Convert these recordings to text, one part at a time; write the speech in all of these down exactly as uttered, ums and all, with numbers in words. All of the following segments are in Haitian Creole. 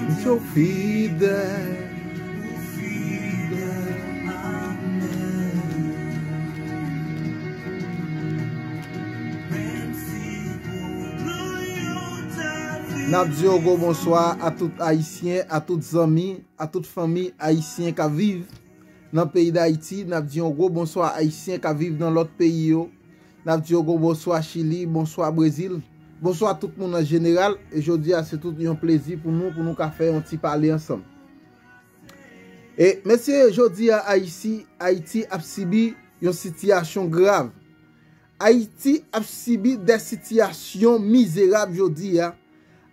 Misye w fidèl. N ap di yon gwo bonswa a tout Ayisyen, a tout zanmi, a tout fanmi ayisyen k ap viv nan peyi Dayiti. N ap di yon gwo bonswa Ayisyen k ap viv nan lòt peyi yo. N ap di yon gwo bonswa Chili, bonswa Brezil, bonswa tout moun an jeneral. E jodi a, se tout yon plezi pou nou, pou nou ka fè yon ti pale ansanm. E, mesye, jodi a, Ayiti, Ayiti ap sibi yon sitiyasyon grav. Ayiti ap sibi de sitiyasyon mizerab jodi a.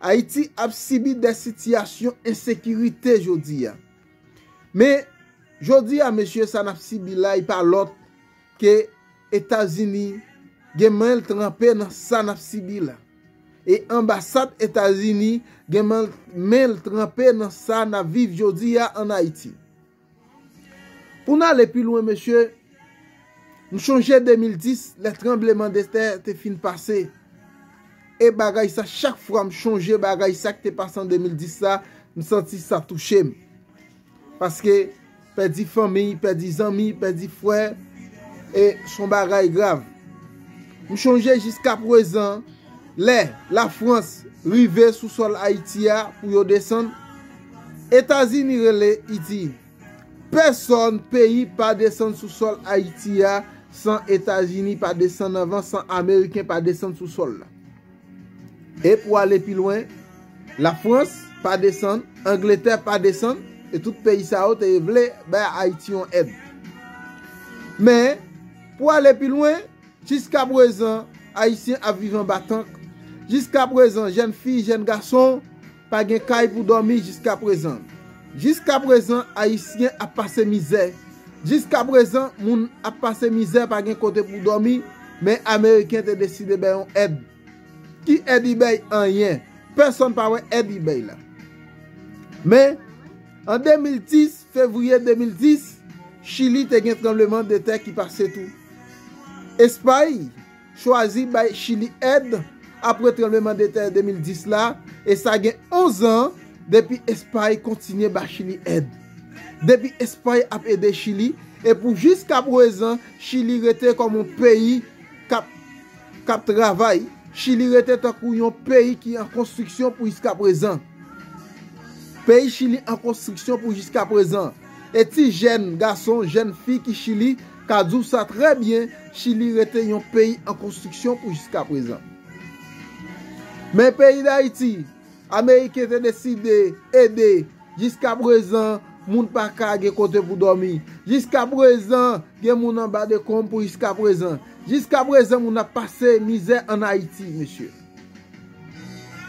Ayiti ap sibi de sitiyasyon ensekirite jodi a. Men, jodi a, mesye, sa n ap sibi la, li pa lòt ke Etazini gen men l tranpe nan sa n ap sibi la. E anbasad Etazini gen men, men l tranpe nan sa n ap viv jodi a ann Ayiti. Pou n ale pi lwen, mesye, m chonje de mil dis, lè tranbleman de tè te fin pase. E bagay sa, chak fwa m chonje bagay sa ki te pase an de mil dis la, m santi sa touche m. Paske pèdi fanmi, pèdi zanmi, pèdi frè, e s on bagay grav. M chonje jiska prezan, lè Lafrans rive sou sòl Ayiti a pou yo desann, Etazini rele, li di, pèsòn, peyi pa desann sou sòl Ayiti a san Etazini pa desann anvan, san Ameriken pa desann sou sòl la. E pou ale pi lwen, Lafrans pa desann, Angletè pa desann, e tout peyi sa yo te vle bay Ayiti yon èd. Men, pou ale pi lwen, jiska prezan, Ayisyen ap viv anba tank. Jiska prezan, jèn fi, jèn gason, pa gen kay pou dòmi jiska prezan. Jiska prezan, Ayisyen ap pase mizè. Jiska prezan, moun ap pase mizè, pa gen kote pou dòmi, men Ameriken te deside bay yon èd. Ki èd li bay? Anyen. Pèsòn pa wè èd li bay la. Men, an de mil dis, fevriye de mil dis, Chili te gen tranbleman de tè ki pase tou. Espay chwazi bay Chili èd apre tranbleman de tè de mil dis la, e sa gen onz an depi Espay kontinye ba Chili èd. Depi Espay ap ede Chili, e pou jiska prezan, Chili rete kòm yon peyi k ap, k ap travay. Chili rete tankou yon peyi ki an konstriksyon pou jiska prezan. Peyi Chili an konstriksyon pou jiska prezan. E ti jèn gason, jèn fi ki Chili ka di w sa trè byen, Chili rete yon peyi an konstriksyon pou jiska prezan. Men peyi Dayiti, Ameriken te deside ede. Jiska prezan, moun pa ka gen kote pou dòmi. Jiska prezan, gen moun anba dekonb pou jiska prezan. Jiska prezan, moun ap pase mizè ann Ayiti, mesye.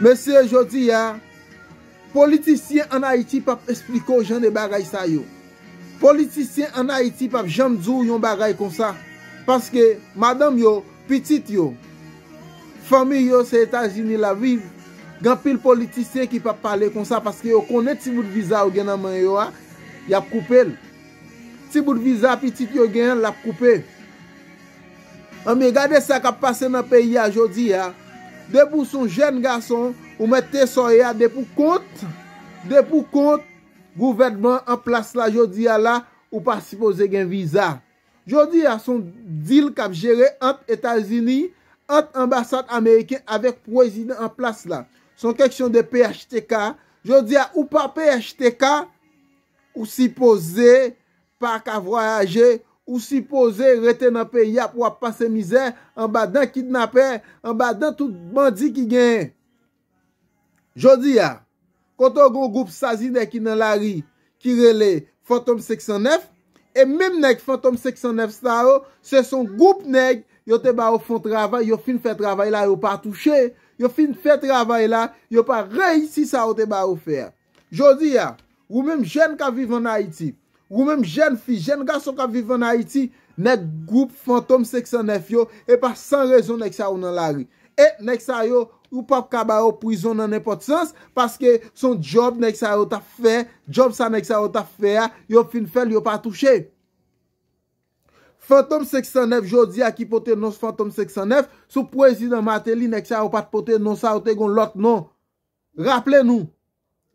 Mesye, jodi a, politisyen ann Ayiti p ap esplike w jan de bagay sa yo. Politisyen ann Ayiti p ap janm di w yon bagay konsa. Paske madanm yo, pitit yo, fanmi yo se Etazini l ap viv. Gen anpil politisyen ki p ap pale konsa paske yo konnen ti bout viza yo gen nan men yo a, y ap koupe l. Ti bout viza pitit yo gen an, l ap koupe. Anben, gade sa k ap pase nan peyi a jodi a. Depi w se yon jèn gason, ou mèt te sa w ye a, depi w kont, depi w kont gouvènman an plas la jodi a la, ou pa sipoze gen viza. Jodi a, se yon dil k ap jere ant Etazini, ant anbasad ameriken avèk prezidan an plas la. Se yon kèksyon de P H T K. Jodi a, ou pa P H T K, ou sipoze pa ka vwayaje, ou sipoze rete nan peyi a pou w ap pase mizè anba dan kidnapè, anba dan tout bandi ki genyen. Jodi a, kote w gen yon gwoup sazinè ki nan lari, ki rele Fantom senk san nèf, e menm nèg Fantom senk san nèf sa yo, se s on gwoup nèg, yo te ba yo fon travay, yo fin fè travay la, yo pa touche, yo fin fè travay la, yo pa reyisi sa yo te ba yo fè a. Jodi a, ou menm jèn k ap viv ann Ayiti, ou menm jèn fi, jèn gason k ap viv ann Ayiti, nèg gwoup Fantom senk san nèf yo, e pa san rezon nèg sa yo nan lari. E nèg sa yo, ou p ap ka ba yo prizon nan nenpòt sans, paske s on djòb nèg sa yo t ap fè, djòb sa nèg sa yo t ap fè a, yo fin fè l, yo pa touche. Fantom senk san nèf jodi a ki pote non Fantom senk san nèf, sou prezidan Martelly, nèg sa yo pa t pote non sa, yo te gon lòt non. Raple nou,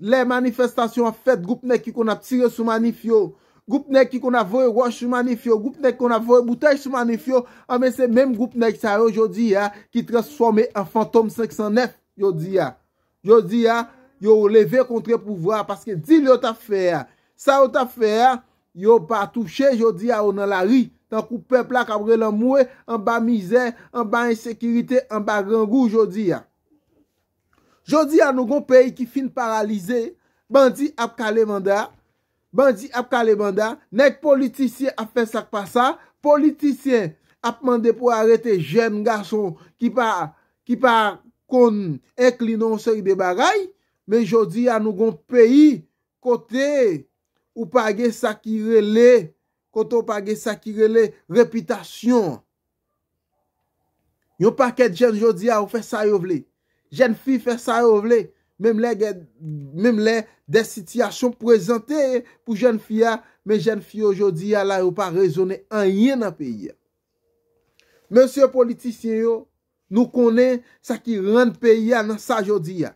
lè manifestasyon ap fèt, gwoup nèg ki konn ap tire sou manif yo, gwoup nèg ki konn ap voye wòch sou manif yo, gwoup nèg ki konn ap voye boutèy sou manif yo, anben se menm gwoup nèg sa yo jodi a ki transfòme an Fantom senk san nèf jodi a. Jodi a, yo leve kontre pouvwa a paske dil yo t ap fè a, sa yo t ap fè a, yo pa touche, jodi a yo nan lari, tankou pèp la k ap rele anmwe, anba mizè, anba ensekirite, anba grangou jodi a. Jodi a nou gon peyi ki fin paralize, bandi ap kale banda, bandi ap kale banda, nèg politisyen ap fè sa k pa sa, politisyen ap mande pou arete jèn gason ki pa, ki pa konn enkli nan yon seri de bagay, men jodi a nou gon peyi kote ou pa gen sa ki rele, kote ou pa gen sa ki rele repitasyon. Yon pakèt jèn jodi a yo fè sa yo vle. Jèn fi fè sa yo vle. Menm lè gen, menm lè de sitiyasyon prezante pou jèn fi a, men jèn fi yo jodi a la yo pa rezonnen anyen nan peyi a. Mesye politisyen yo, nou konnen sa ki rann peyi a nan sa jodi a.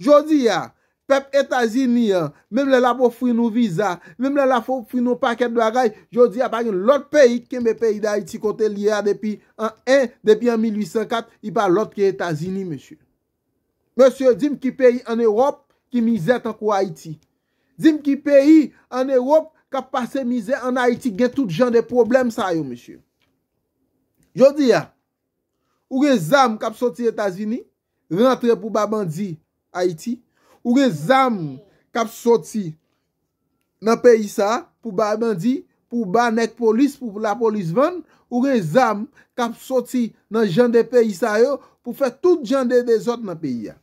Jodi a, pèp Etazini an, menm lè l ap ofri nou viza, menm lè l ap ofri nou pakèt bagay, jodi a pa gen lòt peyi ki kenbe peyi Dayiti kote l ye a depi an, en, depi an mil uit san kat, li pa lòt ke Etazini, mesye. Mesye, di m ki peyi ann Ewòp ki mizè tankou Ayiti? Di m ki peyi ann Ewòp k ap pase mizè ann Ayiti, gen tout jan de pwoblèm sa yo, mesye. Jodi a, ou gen zam k ap soti Etazini, rantre pou ba bandi Ayiti. Ou gen zam k ap soti nan peyi sa a pou ba bandi, pou ba nèg polis, pou lapolis vann. Ou gen zam k ap soti nan jan de peyi sa yo pou fè tout jan de dezòd nan peyi a.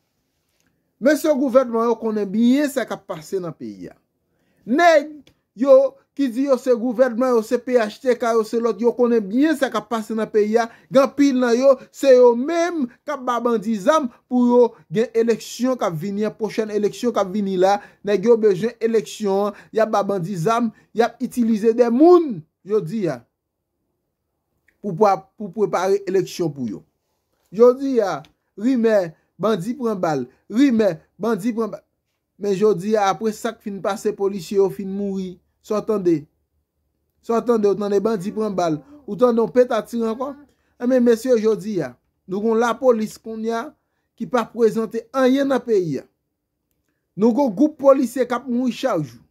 Mesye gouvènman yo konnen byen sa k ap pase nan peyi a. Nèg yo ki di yo se gouvènman, yo se P H T K, yo se lòt, yo konnen byen sa k ap pase nan peyi a. Gen anpil nan yo, se yo menm k ap ba bandi zam pou yo gen eleksyon k ap vini an, pwochèn eleksyon k ap vini la. Nèg yo bezwen eleksyon an, y ap ba bandi zam, y ap itilize de moun jodi a pou, pou, pou prepare eleksyon pou yo. Jodi a, rimè, bandi pran bal, rimè, bandi pran bal. Men jodi a, apre sa k fin pase, polisye yo fin mouri. Sa w tande? Sa w tande? Ou tande bandi pran bal? Ou tande yon peta tire ankò? Enben, mesye, jodi a, nou gon lapolis kounye a ki pa prezante anyen nan peyi a. Nou gon gwoup polisye k ap mouri chak jou.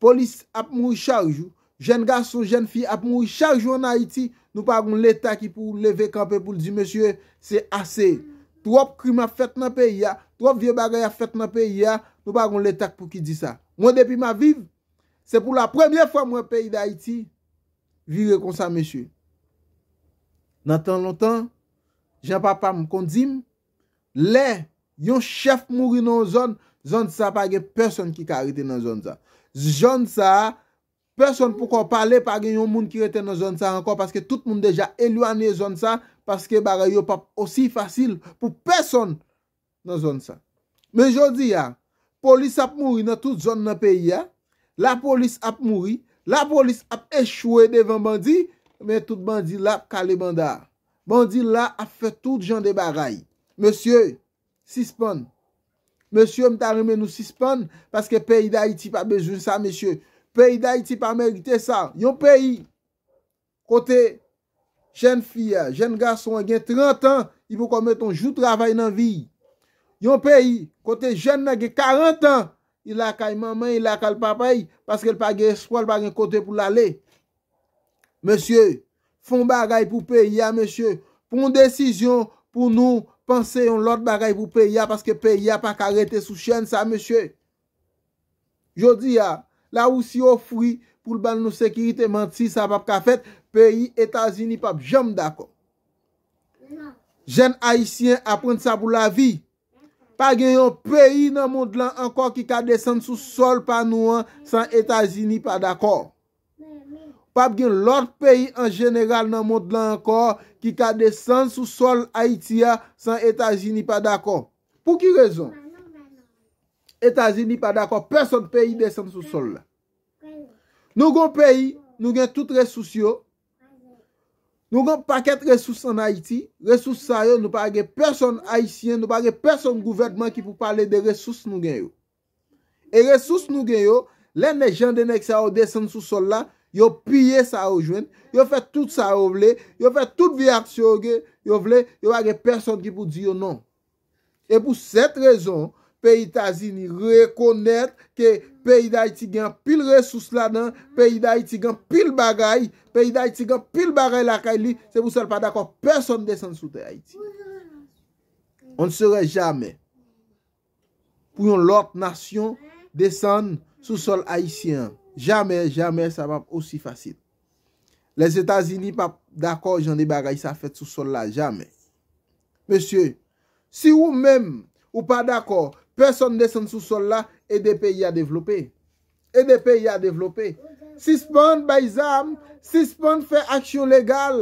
Polis ap mouri chak jou. Jèn gason, jèn fi ap mouri chak jou ann Ayiti. Nou pa gon Leta ki pou leve kanpe pou l di, mesye, se ase. Twòp krim ap fèt nan peyi a, twòp vye bagay ap fèt nan peyi a, nou pa gon Leta k pou ki di sa. Mwen, depi m ap viv, se pou la premyè fwa m wè peyi Dayiti vire konsa, mesye. Nan tan lontan, jan papa m konn di m, lè yon chèf mouri nan yon zòn, zòn sa pa gen pèsonn ki ka rete nan zòn sa. Zòn sa, pèsonn poko pale, pa gen yon moun ki rete nan zòn sa ankò, paske tout moun deja elwanye zòn sa, paske bagay yo p ap osi fasil pou pèsonn nan zòn sa. Men jodi a, polis ap mouri nan tout zòn nan peyi a, lapolis ap mouri, lapolis ap echwe devan bandi, men tout bandi la ap kale banda a. Bandi la ap fè tout jan de bagay. Mesye, sispann. Mesye, m ta renmen nou sispann, paske peyi Dayiti pa bezwen sa, mesye. Peyi Dayiti pa merite sa. Yon peyi kote jèn fi a, jèn gason an gen trant an, li poko mete yon jou travay nan vi. Yon peyi kote jèn nan gen karant an, li lakay manman, li lakay papa, paske l pa gen espwa, l pa gen kote pou l ale. Mesye, fè yon bagay pou peyi a, mesye. Pran yon desizyon pou nou panse yon lòt bagay pou peyi a, paske peyi a pa ka rete sou chèn sa, mesye. Jodi a, Lawousi ofri pou l ban nou sekirite, manti, sa p ap ka fèt. Peyi Etazini p ap janm dakò. Jèn ayisyen, aprann sa pou lavi. Pa gen yon peyi nan mond lan ankò ki ka desann sou sòl pa nou an san Etazini pa dakò. P ap gen lòt peyi an jeneral nan mond lan ankò ki ka desann sou sòl Ayiti a san Etazini pa dakò. Pou ki rezon? Etazini pa dakò pèsonn peyi desann sou sòl la. Nou gon peyi, nou gen tout resous yo, Nou gen pakèt resous ann Ayiti. Resous sa yo, nou pa gen pèsonn ayisyen, nou pa gen pèsonn gouvènman ki pou pale de resous nou gen yo. E resous nou gen yo, lè nèg, jan de nèg sa yo desann sou sòl la, yo piye sa yo jwenn, yo fè tout sa yo vle, yo fè tout vye aksyon yo gen, yo vle, yo pa gen pèsonn ki pou di yo non. E pou sèt rezon, peyi Etazini rekonèt ke peyi Dayiti gen anpil resous ladan, peyi Dayiti gen anpil bagay, peyi Dayiti gen anpil bagay lakay li, se pou sa l pa dakò pèsonn desann sou tè Ayiti. On ne saurait jamais pou yon lòt nasyon desann sou sòl ayisyen an. Jamè, jamè, sa p ap osi fasil. Lèzetazini p ap dakò jan de bagay sa fèt sou sòl la, jamè. Mesye, si ou menm, ou pa dakò, pèsonn desann sou sòl la, ede peyi a devlope. Ede peyi a devlope. Sispann bay zam, sispann fè aksyon legal.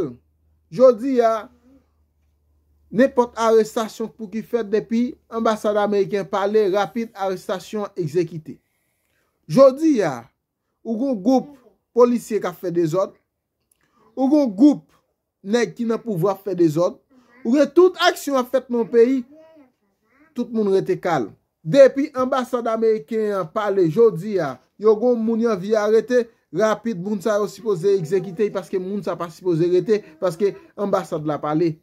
Jodi a, nenpòt arestasyon pou ki fèt depi anbasad ameriken pale, rapid arestasyon an egzekite. Jodi a, ou gon gwoup polisye k ap fè dezòd, ou gon gwoup nèg ki nan pouvwa ap fè dezòd, ou gen tout aksyon ap fèt nan yon peyi, tout moun rete kalm. Depi anbasad ameriken an pale jodi a, yo gon moun y anvi arete, rapid moun sa yo sipoze egzekite paske moun sa pa sipoze rete paske anbasad la pale.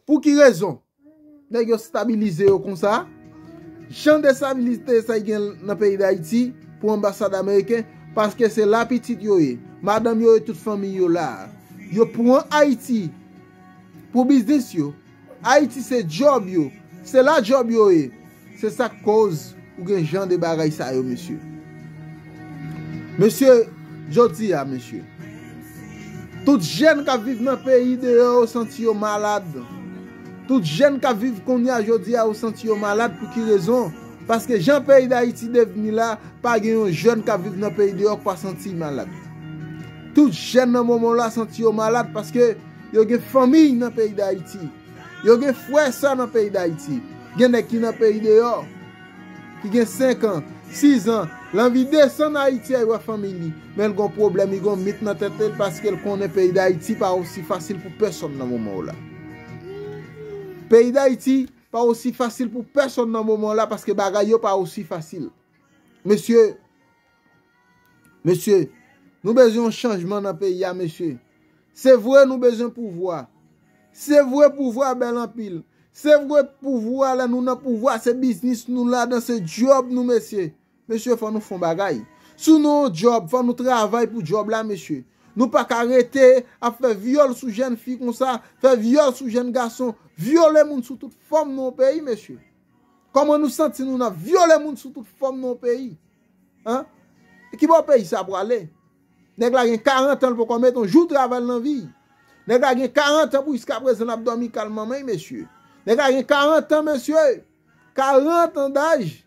Pou ki rezon? Nèg yo stabilize yo konsa. Jan de stabilite sa y gen nan peyi Dayiti pou anbasad ameriken, paske se la pitit yo ye, madanm yo e tout fanmi yo la. Yo pran Ayiti pou biznis yo. Ayiti se djòb yo. Se la djòb yo ye. Se sa k koz ou gen jan de bagay sa yo, mesye. Mesye, jodi a, mesye, tout jèn k ap viv nan peyi deyò yo santi yo malad. Tout jèn k ap viv kounye a jodi a yo santi yo malad. Pou ki rezon? Paske jan peyi Dayiti devni la, pa gen yon jèn k ap viv nan peyi deyò k pa santi malad. Tout jèn nan moman w la santi yo malad paske yo gen fanmi nan peyi Dayiti. Yo gen frè sè nan peyi Dayiti. Gen nèg ki nan peyi deyò, ki gen senk an, sis an, l anvi desann Ayiti al wè fanmi li. Men l gon pwoblèm, li gon mit nan tèt li paske l konnen peyi Dayiti pa osi fasil pou pèsonn nan moman w la. Peyi Dayiti pa osi fasil pou pèsonn nan moman w la paske bagay yo pa osi fasil. Mesye, mesye, nou bezwen yon chanjman nan peyi a, mesye. Se vre nou bezwen pouvwa. Se vre pouvwa bèl anpil. Se vre pouvwa, lè nou nan pouvwa, se biznis nou ladan, se djòb nou, mesye. Mesye, fò nou fè yon bagay. Si nou yon djòb, fò nou travay pou djòb la, mesye. Nou pa ka rete ap fè vyòl sou jèn fi konsa, fè vyòl sou jèn gason, vyole moun sou tout fòm nan yon peyi, mesye. Kòman nou santi nou n ap vyole moun sou tout fòm nan yon peyi? An? E ki bò peyi sa prale? Nèg la gen karant an, l poko mete yon jou travay nan vi. Nèg la gen karant an, pou jiskaprezan l ap dòmi kay manman l, mesye. Nèg la gen karant an, mesye. Karant an daj.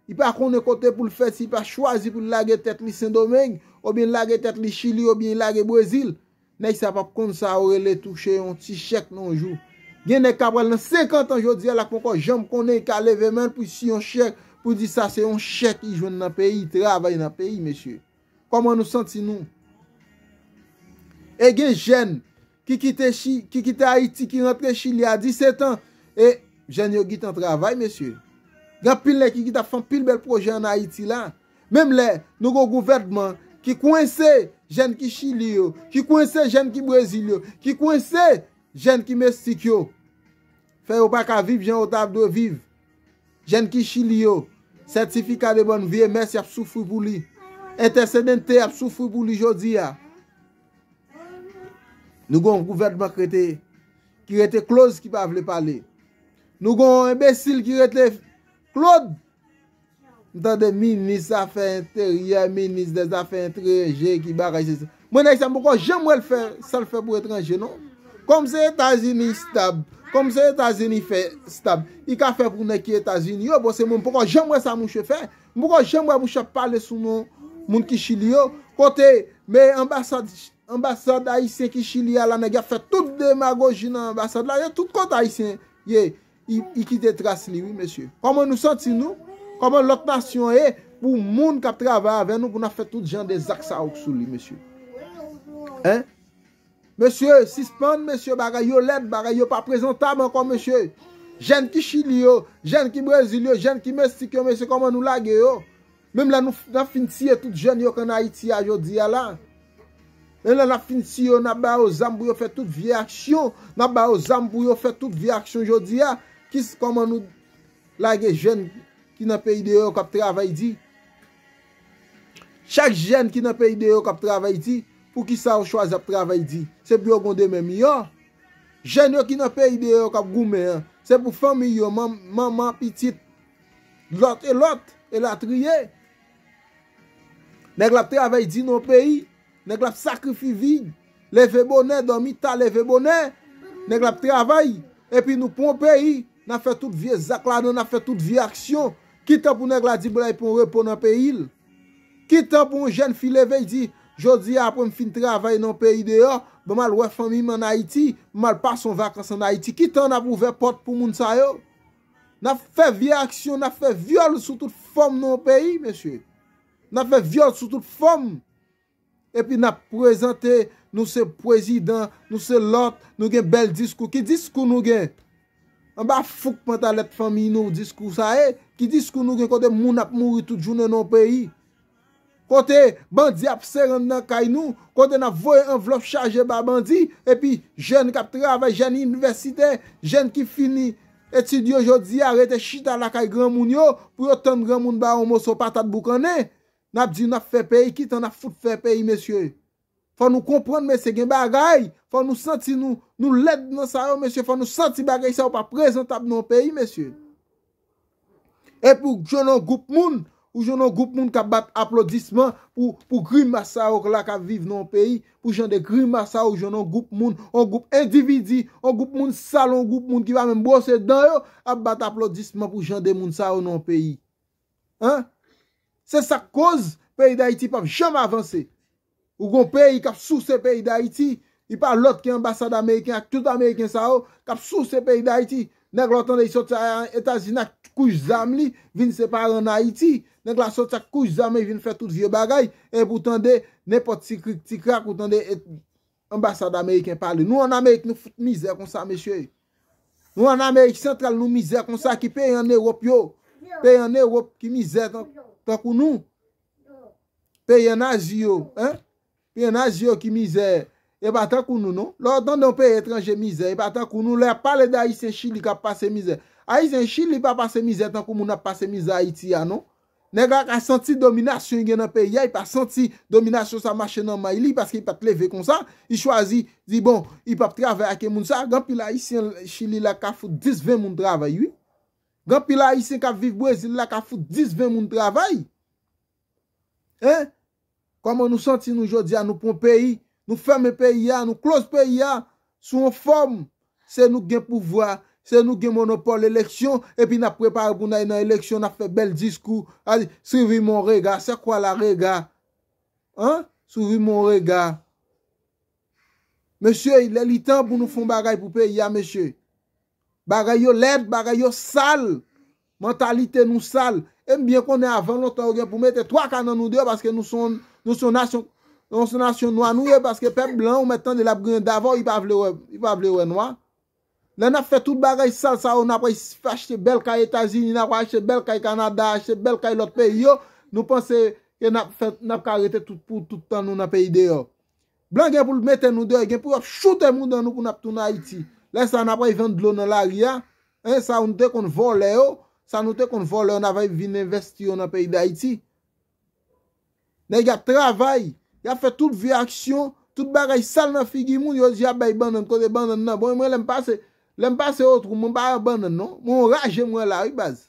Li pa konnen kote pou l fè, si li pa chwazi pou l lage tèt li Sendomeng, oubyen l lage tèt li Chili, oubyen l lage Brezil. Nèg sa p ap konn sa yo rele touche yon ti chèk nan yon jou. Gen nèg k ap pral nan senkant an jodi a la k poko janm konnen, li ka leve men l pou si yon chèk, pou di sa se yon chèk li jwenn nan peyi, travay nan peyi, mesye. Kòman nou santi nou? E gen jèn ki kite Chi-, ki kite Ayiti, ki rantre Chili a disèt an, e jèn yo gentan travay, mesye. Gen anpil nèg ki gentan fè anpil bèl pwojè ann Ayiti la. Menm lè nou gon gouvènman ki kwense jèn ki Chili yo, ki kwense jèn ki Brezil yo, ki kwense jèn ki Meksik yo, fè yo pa ka viv jan yo ta dwe viv. Jèn ki Chili yo, sètifika de bòn vi e mès y ap soufri pou li. Entèsedente y ap soufri pou li jodi a. Nou gon gouvènman k rete, ki rete close, ki pa vle pale. Nou gon enbesil ki rete Claude. M tande minis afè enteryè, minis dèzafè etranje, ki bagay se sa. Mwen nèg sa m poko janm wè l fè sa l fè pou etranje non. Kòm se Etazini stab, kòm se Etazini fè stab, li ka fè pou nèg ki Etazini yo, bon se mwen m poko janm wè sa mouche fè. M poko janm wè mouche ap pale sou non moun ki Chili yo. Kote men anbasad, anbasad ayisyen ki Chili a la, nèg y ap fè tout demagoji nan anbasad la, yo tout kote ayisyen ye. Li, li kite tras li wi mesye. Kòman nou santi nou? Kòman lòt nasyon ye pou moun k ap travay avè nou pou n ap fè tout jan de zak sa yo sou li mesye? Hein? Mesye, sispann, mesye, bagay yo lèd, bagay yo pa prezantab ankò, mesye. Jèn ki Chili yo, jèn ki Brezil yo, jèn ki Meksik yo, mesye, kòman nou lage yo? Menm lè nou, n ap fin tiye tout jèn yo k ann Ayiti a jodi a la. Menm lè n ap fin tiye yo, n ap ba yo zam pou yo fè tout vye aksyon, n ap ba yo zam pou yo fè tout vye aksyon jodi a. Kis-, kòman nou lage jèn ki nan peyi deyò k ap travay di? Chak jèn ki nan peyi deyò k ap travay di, poukisa yo chwazi ap travay di? Se pou yo gen demen miyò. Jèn yo ki nan peyi deyò k ap goumen an, se pou fanmi yo, man-, manman, pitit, lòt e lòt, elatriye. Nèg la ap travay di nan yon peyi, nèg la ap sakrifye vi, leve bonè, dòmi ta, leve bonè. Nèg la ap travay, epi nou pran yon peyi, n ap fè tout vye zak ladan, n ap fè tout vye aksyon. Ki tan pou nèg la di pou l al pran repo nan peyi l? Ki tan pou yon jèn fi leve, l di, jodi a, apre m fin travay nan peyi deyò, ban m al wè fanmi m ann Ayiti, m al pase yon vakans ann Ayiti? Ki tan n ap ouvè pòt pou moun sa yo? N ap fè vye aksyon, n ap fè vyòl sou tout fòm nan yon peyi, mesye. N ap fè vyòl sou tout fòm. Epi n ap prezante, nou se prezidan, nou se lòt, nou gen bèl diskou. Ki diskou nou gen? Anba fouk pantalèt fanmi nou diskou sa ye? Ki diskou nou gen kote moun ap mouri tout jounen nan yon peyi? Kote bandi ap sere anndan kay nou, kote n ap voye anvlòp chaje ba bandi, epi jèn k ap travay, jèn inivèsitè, jèn ki fini etid yo jodi a, rete chita lakay granmoun yo, pou yo tann granmoun ba yo yon moso patat boukannen. N ap di n ap fè peyi, ki tan n ap fout fè peyi, mesye? Fò nou konprann, mesye, gen bagay. Fò nou santi nou, nou lèd nan sa yo, mesye. Fò nou santi bagay sa yo pa prezantab nan yon peyi, mesye. Epi ou jwenn yon gwoup moun, ou jwenn yon gwoup moun k ap bat aplodisman pou, pou grimas sa yo la k ap viv nan yon peyi, pou jan de grimas sa yo, ou jwenn yon gwoup moun, yon gwoup endividi, yon gwoup moun sal, yon gwoup moun ki pa menm bwose dan yo, ap bat aplodisman pou jan de moun sa yo nan yon peyi. Hein? Se sa k koz peyi Dayiti p ap janm avanse. Ou gon peyi k ap souse peyi Dayiti, li pa lòt ke anbasad ameriken ak tout ameriken sa yo k ap souse peyi Dayiti. Nèg la w tande li soti a Etazini ak kouch zam li, vin separe ann Ayiti. Nèg la soti ak kouch zam li vin fè tout vye bagay, epi w tande nenpòt ti krik ti krak, ou tande e-, anbasad ameriken pale. Nou ann Amerik, nou fout mizè konsa, mesye. Nou ann Amerik Santral, nou mizè konsa, ki peyi ann Ewòp yo? Peyi ann Ewòp ki mizè tan-, tankou nou? Peyi ann Azi yo, hein? Peyi ann Azi yo ki mizè. E pa tankou nou, non. Lè w tande yon peyi etranje mizè, e pa tankou nou. Lè y ap pale de Ayisyen Chili k ap pase mizè. Ayisyen Chili pa pase mizè tankou moun ap pase mizè Ayiti a, non. Nèg la ka santi dominasyon li gen nan peyi a, li pa santi dominasyon sa mache nan may li, paske li pa t leve konsa. Li chwazi di, bon, li p ap travay ak moun sa. Gen anpil Ayisyen Chili la ka fout dis, ven moun travay, wi. Gen anpil Ayisyen k ap viv Brezil la ka fout dis, ven moun travay. Hein? Kòman nou santi nou jodi a? Nou pran peyi, nou fèmen peyi a, nou close peyi a sou yon fòm. Se nou k gen pouvwa, se nou k gen monopòl eleksyon, epi n ap prepare pou n al nan eleksyon, n ap fè bèl diskou. Al, suivez mon regard, c'est quoi la regard? Hein? Suivez mon regard. Mesye, lè li tan pou nou fè yon bagay pou peyi a, mesye. Bagay yo lèd, bagay yo sal. Mantalite nou sal. E m byen konnen avan lontan yo gen pou mete twa ka nan nou deyò paske nou se yon, nou se yon nasyon, nou se yon nasyon nwa nou ye, paske pèp blan ou mèt tande l ap griyen davè w, li pa vle wè, li pa vle wè nwa. Lè n ap fè tout bagay sal sa yo, n ap achte bèl kay Etazini, n ap achte bèl kay Kanada, achte bèl kay lòt peyi yo, nou panse ke n ap fè, n ap ka rete tout pou tout tan nou nan peyi deyò. Blan gen pou l mete nou deyò, gen pou y ap choute mouda nou pou n ap tounen Ayiti. Lè sa a, n ap al vann dlo nan lari a. Hein, sa nou te konn vòlè yo, sa nou te konn vòlè yo, n ap al vin envesti yo nan peyi Dayiti. Nèg y ap travay, y ap fè tout vye aksyon, tout bagay sal nan figi moun, yo di y ap bay bannann, kote bannann nan? Bon, mwen lè m pase, lè m pase Otwou, mwen pa wè bannann non. Mwen yon raje m wè la wi baz.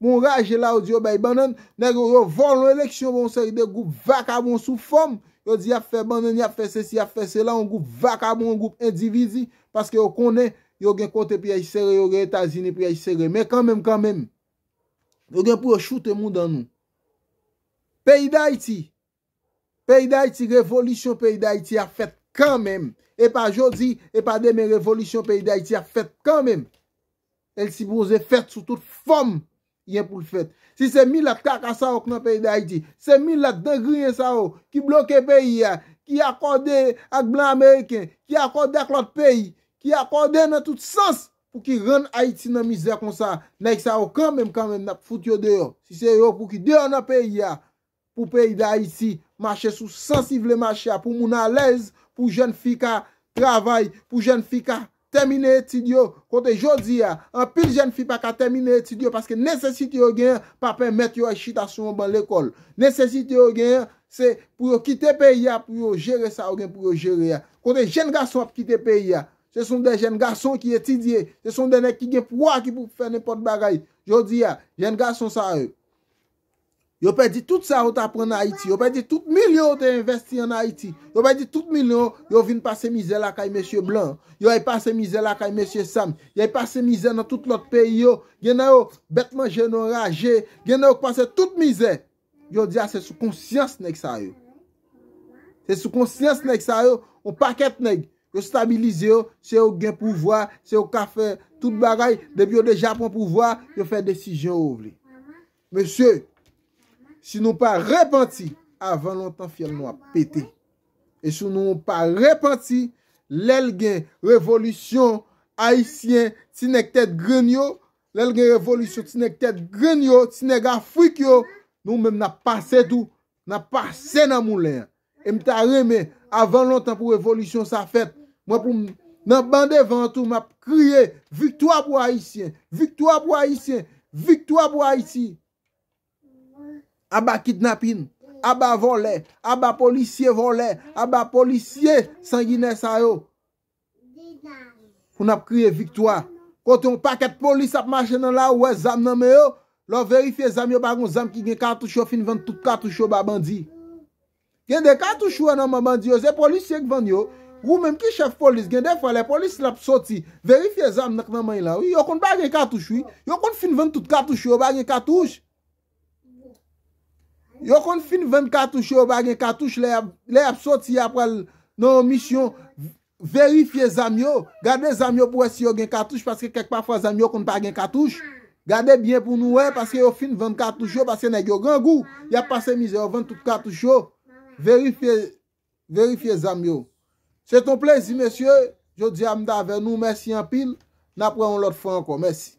Bon, raje la, yo di yo bay bannann. Nèg yo, yo vòlè yon eleksyon, bon, yon seri de gwoup vakabon sou fòm. Yo di y ap fè bannann, y ap fè sesi, y ap fè sela, yon gwoup vakabon, yon gwoup endividi, paske yo konnen yo gen kote pyèj sere, yo gen Etazini pyèj sere. Men kanmenm, kanmenm, yo gen pou yo choute mouda nou. Peyi Dayiti, Peyi Dayiti, revolisyon peyi Dayiti ap fèt kanmenm. E pa jodi, e pa demen, revolisyon peyi Dayiti ap fèt kanmenm. E l sipoze fèt sou tout fòm li gen pou l fèt. Si se milat kaka sa yo k nan peyi Dayiti, se milat dan griyen sa yo ki bloke peyi a, ki akòde ak blan ameriken, ki akòde ak lòt peyi, ki akòde nan tout sans pou ki rann Ayiti nan mizè konsa. Nèg sa yo kanmenm, kanmenm, n ap fout yo deyò. Si se yo pou ki deyò nan peyi a, pou peyi Dayiti mache sou sans li vle mache a, pou moun alèz, pou jèn fi ka travay, pou jèn fi ka tèmine etid yo. Kote jodi a, anpil jèn fi pa ka tèmine etid yo paske nesesite yo genyen pa pèmèt yo al chita sou yon ban lekòl. Nesesite yo genyen, se pou yo kite peyi a, pou yo jere sa yo gen pou yo jere a. Kote jèn gason ap kite peyi a, se son de jèn gason ki etidye, se son de nèg ki gen pouvwa ki pou fè nenpòt bagay. Jodi a, jèn gason sa yo, yo pèdi tout sa yo t aprann Ayiti. Yo pèdi tout milyon yo te envèsti ann Ayiti. Yo pèdi tout milyon yo vin pase mizè lakay mesye blan. Yo al pase mizè lakay mesye Sam. Yo al pase mizè nan tout lòt peyi yo. Gen nan yo bèt manje nan raje. Gen nan yo k pase tout mizè. Jodi a se sou konsyans nèg sa yo. Se sou konsyans nèg sa yo. Yon pakèt nèg. Yo stabilize yo, se yo k gen pouvwa, se yo k ka fè tout bagay. Depi yo deja pran pouvwa, yo fè desizyon yo vle. Mesye, si nou pa repanti, avan lontan fyèl nou ap pete. E si nou pa repanti, lè l gen revolisyon ayisyen, ti nèg tèt grenn yo, lè l gen revolisyon ti nèg tèt grenn yo, ti nèg Afrik yo, nou menm n ap pase tou, n ap pase nan moulen an. E m ta renmen, avan lontan pou revolisyon sa fèt, mwen pou m, nan ban devan an tou, m ap kriye, viktwa pou Ayisyen, viktwa pou Ayisyen, viktwa pou Ayiti. Aba kidnapin, aba vòlè, aba polisye vòlè, aba polisye sanginè sa yo. Pou n ap kriye viktwa. Kote yon pakèt polis ap mache nan lari, ou wè zam nan men yo, lè w verifye zam yo pa gon zam ki gen katouch, yo fin vann tout katouch yo ba bandi. Gen de katouch ou wè nan men bandi yo, se polisye k vann yo. Ou menm ki chèf polis, gen de fwa lè polis la ap soti, verifye zam nan k nan men l la, wi, yo konn pa gen katouch, wi. Yo konn fin vann tout katouch yo, yo pa gen katouch. Yo konn fin vann katouch yo, yo pa gen katouch, lè y ap, lè y ap soti, y ap pral nan yon misyon, verifye zam yo, gade zam yo pou wè si yo gen katouch, paske kèk pafwa zam yo konn pa gen katouch. Gade byen pou nou wè, paske yo fin vann katouch yo, paske nèg yo grangou, y ap pase mizè, yo vann tout katouch yo. Verifye, verifye zam yo. Se t on plezi, mesye, jodi a m t avè nou, mèsi anpil, n ap wè yon lòt fwa ankò, mèsi.